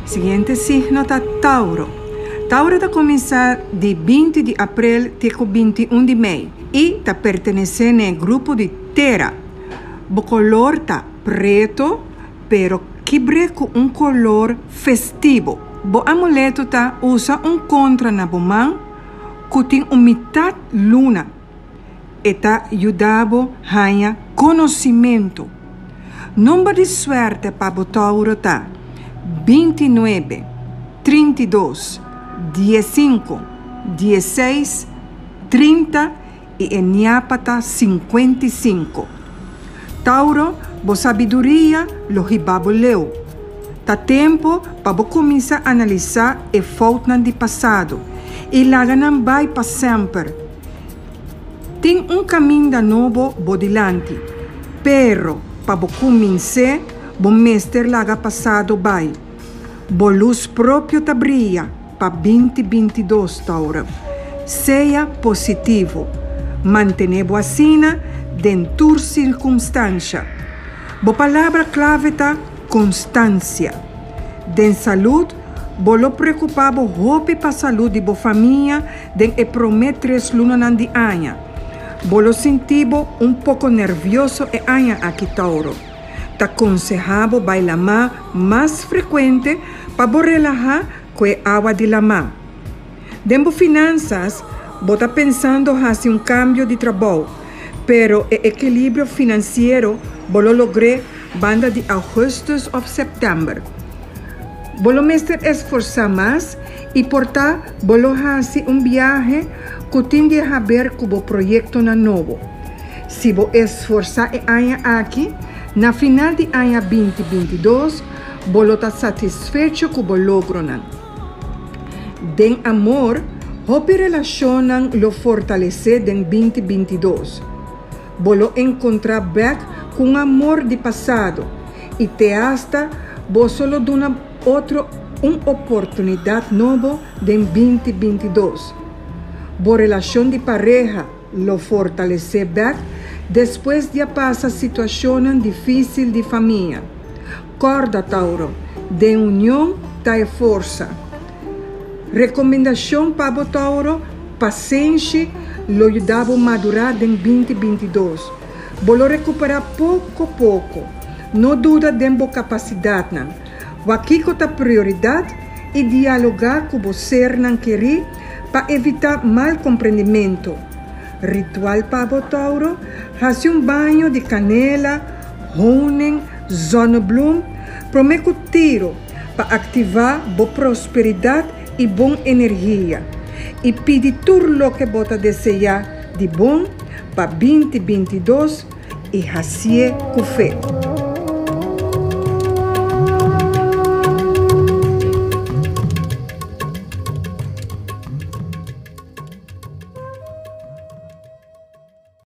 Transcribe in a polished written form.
Siguiente signo ta Tauro. Tauro ta kuminsá di 20 di aprel te ku 21 di mei i ta pertenesé na e grupo di tera. Bo kolor ta preto, pero kibr'é ku un kolor festivo. Bo amuleto ta usa un kontra na bo man ku tin un mitat luna. E ta yuda bo haña konosimentu. Number di suerte pa bo Tauro ta 29, 32, 15, 16, 30 i e ñapa ta 55. Tauro, bo sabiduria lo hiba bo leu. Ta tempu pa bo kuminsá analisá e foutnan di pasado i laga nan bai pa semper. Tin un kaminda nobo bo dilanti, pero pa bo kumins'é bo mester laga pasado bai. Bo lus propio ta bria pa 2022, Tauro. Sea positivo. Mantené bo asina den tur sirkunstansha. Bo palabra klave ta konstansia. Den salud, bo lo preokupá bo hopi pa salud di bo famia den e promé tres lunanan di aña. Bo lo sinti bo un poko nervioso e aña aki, Tauro. Ta konsehá bo bai lamá mas frekuente pa bo relahá ku e awa di lamá. Den bo finansas, bo ta pensando hasi un kambio di trabou, pero e ekilibrio finansiero bo lo logr'é banda di ougùstùs òf sèptèmber. Bo lo mester esforsá mas i por ta bo lo hasi un biahe ku tin di haber ku bo proyektonan nobo. Si bo esforsá e aña aki, na final di aña 2022 bo lo ta satisfecho ku bo logronan. Den amor, hopi relashonnan lo fortalesé den 2022. Bo lo enkontrá bèk ku un amor di pasado i te asta boso lo duna otro un oportunidat nobo den 2022. Bo relashon di pareha lo fortalesé bèk despues di a pasa situashonnan difísil di famia. Kòrda, Tauro, den union ta e forsa. Rekomendashon pa bo, Tauro, pasenshi lo yuda bo madurá den 2022. Bo lo rekuperá poko poko. No duda den bo kapasidatnan. Wak kiko ta prioridat i dialogá ku bo sernan kerí pa evitá mal komprendimentu. Ritual pa bo, Tauro, hasi un baño di kanela, honing, zonnebloem promé ku tiro pa aktivá bo prosperidat i bon energia i pidi tur loke bo ta deseá di bon pa 2022 i hasié ku fe.